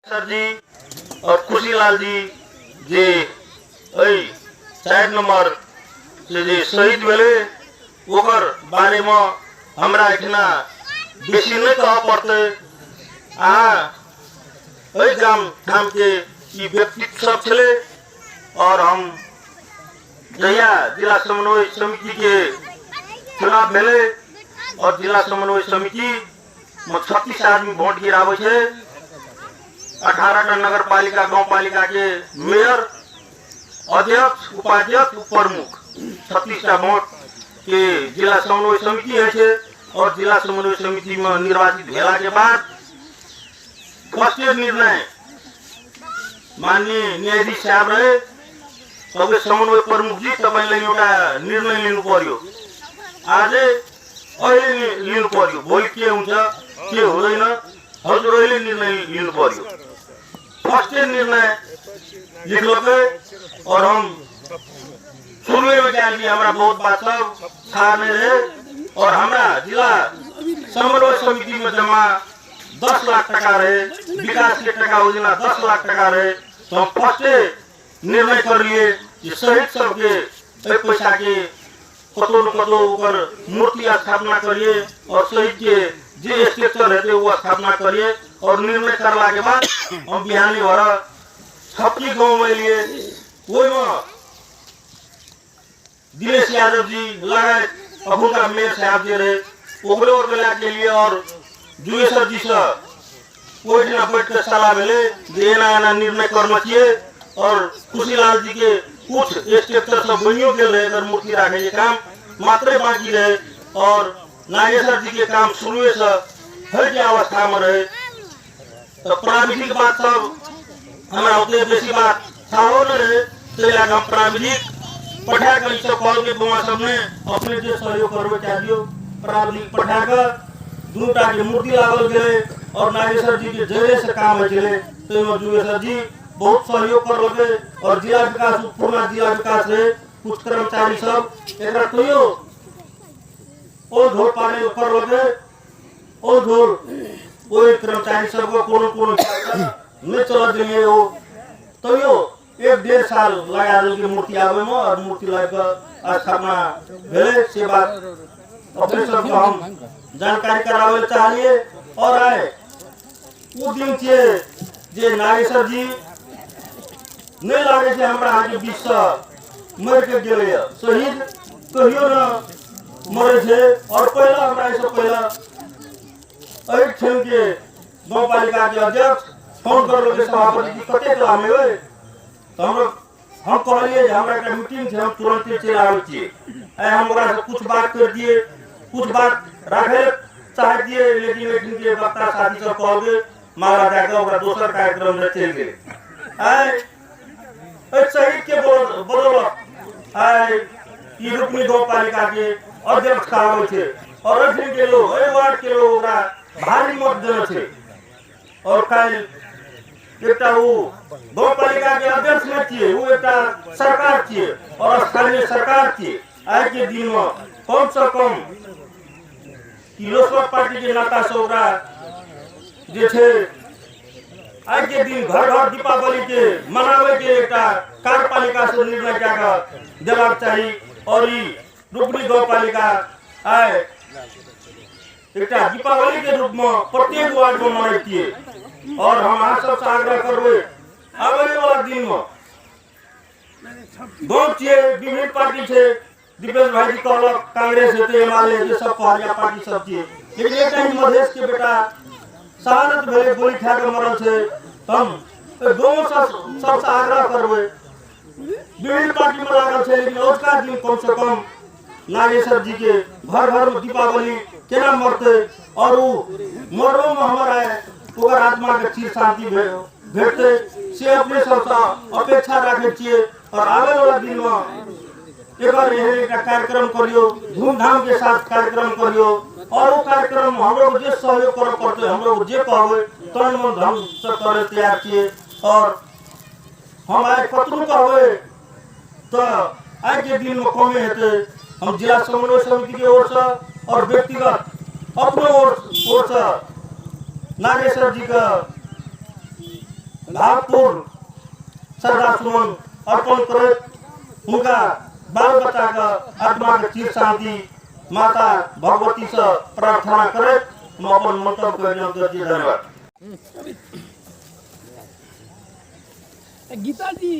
Sir जी और खुशीलाल जी जे एहि 4 नंबर से जे शहीद भेलै, ओकर बारेमे हमरा एहिठिना बेसी नहि कहऽ पड़तै। अहाँ एहि गाम ठामके ई व्यक्तित्व सब छलै। और हम जहिया जिला समन्वय समिति के चुनाव भेलै और जिला समन्वय समिति में 36 आदमी वोट गिराबै छै, 18 टा नगर पालिका गांव पालिका के मेयर, अध्यक्ष, उपाध्यक्ष, प्रमुख, 36 टा वोट के जिला समन्वय समिति होइ छै। और जिला समन्वय समिति में निर्वाचित भेला के बाद फर्स्ट निर्णय माननीय न्यायाधीश साहब रहे, तपाईँ समन्वय प्रमुख जी, तपाईँले एउटा निर्णय लिनु पर्यो, आजै अहिले लिनु पर्यो, भोलि के हुन्छ के हुँदैन हजुर अहिले निर्णय लिनु पर्यो। फर्स्ट निर्णय लिखलकै और हम शुरुएमे क्या कि हमरा बहुत बात सब थाहा नहीं रहे और हमरा जिला समन्वय समिति में जमा 10 लाख टका रहे, विकास के टका योजना 10 लाख टका रहे, तो हम फर्स्टे निर्णय कर लिए कि शहीद सबके एहि पैसा के कतौ न कतौ ओकर मूर्ति स्थापना करिए और शहीद के जे स्ट्रक्चर हेतै वो स्थापना करिए। और निर्णय करला के बाद हम बिहानी भर छपकी गाँव में एलिए, ओहिमे दिनेश यादव जी लगायत अखुनका मेयर साहब जे रहे ओकरो आरके लए के एलिए और जुगेश्वर जी से ओहिठिना बैठ के सलाह भेलै जे एना एना निर्णय करना छियै। और खुशीलाल जी के कुछ स्ट्रक्चर सब बनियो गेल रहे, एकर मूर्ति राखे के काम मात्रे बाकी रहे और नागेश्वर जी के काम शुरुए से होय के अवस्था में रहे। तो प्राविधिक बात सब हमरा ओते बेसी बात थाहो नहि रहे, ताहि लए कऽ हम प्राविधिक पठा कऽ ईसब कहलकै बौआ सब ने अपने जे सहयोग करबै कए दियौ। प्राविधिक पठा कऽ दूटा के मूर्ति लागल गेलै और नागेश्वर जी के जड़े से काम होइ छलै, ताहिमे जुगेश्वर जी बहुत सहयोग करलकै। और जिला विकास पुरना जिला विकास रहे, कुछ कर्मचारी सब एकरा तैयो ओ झोल पानी करलकै, ओ झोल ओहि कर्मचारी सबके कोनो कोनो नहि चलऽ देलियै, ओ तैयो 1-1.5 साल लगा देलकै मूर्ति आबैमे और मूर्ति लाबि कऽ स्थापना भेलै। से बात अपने सबके हम जानकारी कराबै लए चाहलियै। और आइ ओ दिन छियै जे नागेश्वर जी नहि लागै छै हमरा अहाँके बीचसँ मरि के गेलैए, शहीद कहियो ने मरै छै। और पहिला हमरा एहिसँ पहिला एहिठामके गाउँपालिकाके अध्यक्ष फोन करलकै सभापति जी कतेक लाम एबै, तऽ हम कहलियै जे हमरा एकटा मीटिंग छै, हम तुरन्ते चलि आबै छियै। आइ हम ओकरासँ कुछ बात करतियै, कुछ बात राखै लए चाहतियै, लेकिन एहिठामके वक्ता साथी सब कहलकै माला दए कऽ ओकरा दोसर कार्यक्रममे चलि गेलै। आइ एहि शहीदके बदौलत आइ ई रुपनी गाउँपालिकाके अध्यक्ष कहाबै छै और एहिठामके लोग, एहि वार्डके लोग ओकरा भारी मत देने छै। और काल्हि एकटा ओ गाउँपालिकाके अध्यक्ष नहि छियै, ओ एकटा सरकार छियै और स्थानीय सरकार छियै। आइके दिनमे कमसँ कम ई लोकसभा पार्टीके नेता से ओकरा जे छै आइके दिन घर घर दीपावलीके मनाबैके एकटा कार्यपालिका से निर्णय कए कऽ देबाक चाही। और ई रुपनी गाउँपालिका आइ एकटा दीपावलीके रूपमे प्रत्येक वार्डमे मनैतियै। और हम अहाँ सबसँ आग्रह करबै आबैवला दिनमे गाँव छियै, विभिन्न पार्टी छै, दीपेश भाईजी कहलक कांग्रेस हेतै, एमाले हेतै, सब पहरिया पार्टी सब छियै, लेकिन एकटा ही मधेश के बेटा शहादत भेलै, गोली खा कऽ मरल छै। तऽ हम गाँव सबसँ आग्रह करबै, विभिन्न पार्टी में लागल छै, लेकिन औजका दिन कम से कम नागेश्वर जी के घर घर में दीपावली केना मरतै और ओ मरो में हमर आइ ओकर आत्मा के चिर शांति भेटतै, से अपने सबसँ अपेक्षा राखै छियै। और आबै वाला दिन में एकर एहन एकटा कार्यक्रम करियौ, धूमधाम के साथ कार्यक्रम करियौ और ओ कार्यक्रम हमरो जे सहयोग करऽ पड़तै, हमरो जे कहबै तन मन धन से करै तैयार छियै। और हम आइ कतनो कहबै तऽ आइके दिनमे कमे हेतै। हम जिला समन्वय समितिके ओरसँ और व्यक्तिगत अपनो ओरसँ नागेश्वर जीके भावपूर्ण श्रद्धा सुमन अर्पण करैत हुनका बाल बच्चाके आत्माके चिर शांति माता भगवती से प्रार्थना करैत हम अपन मंतव्य कहि छी। धन्यवाद। गीता जी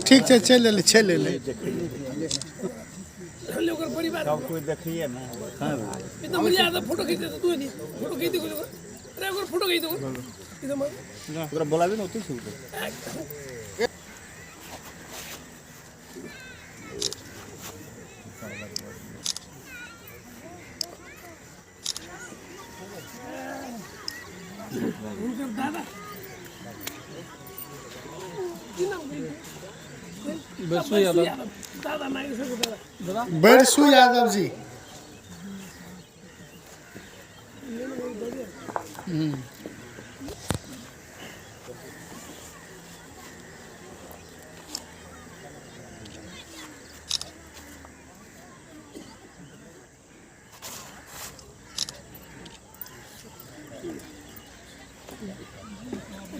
ठीक छै, चलि एलै, चलि एलै। सब कोई देखिए ना। फोटो खींच तू नहीं फोटो खींच दे, अरे ओकर फोटो खींच दे। ओकरा बोलाबी ने ओतै छै। दादा बरसू यादव। दादा दादा बरसू यादव जी।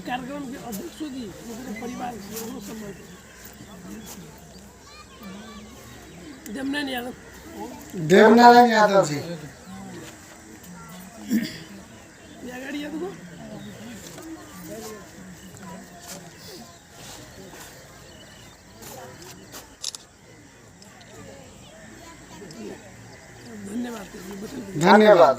कार्यक्रम के अध्यक्ष जी उनके परिवार से वो संबंध देवनारायण यादव। देवनारायण यादव जी। ये गाड़ी यादव को धन्यवाद। धन्यवाद।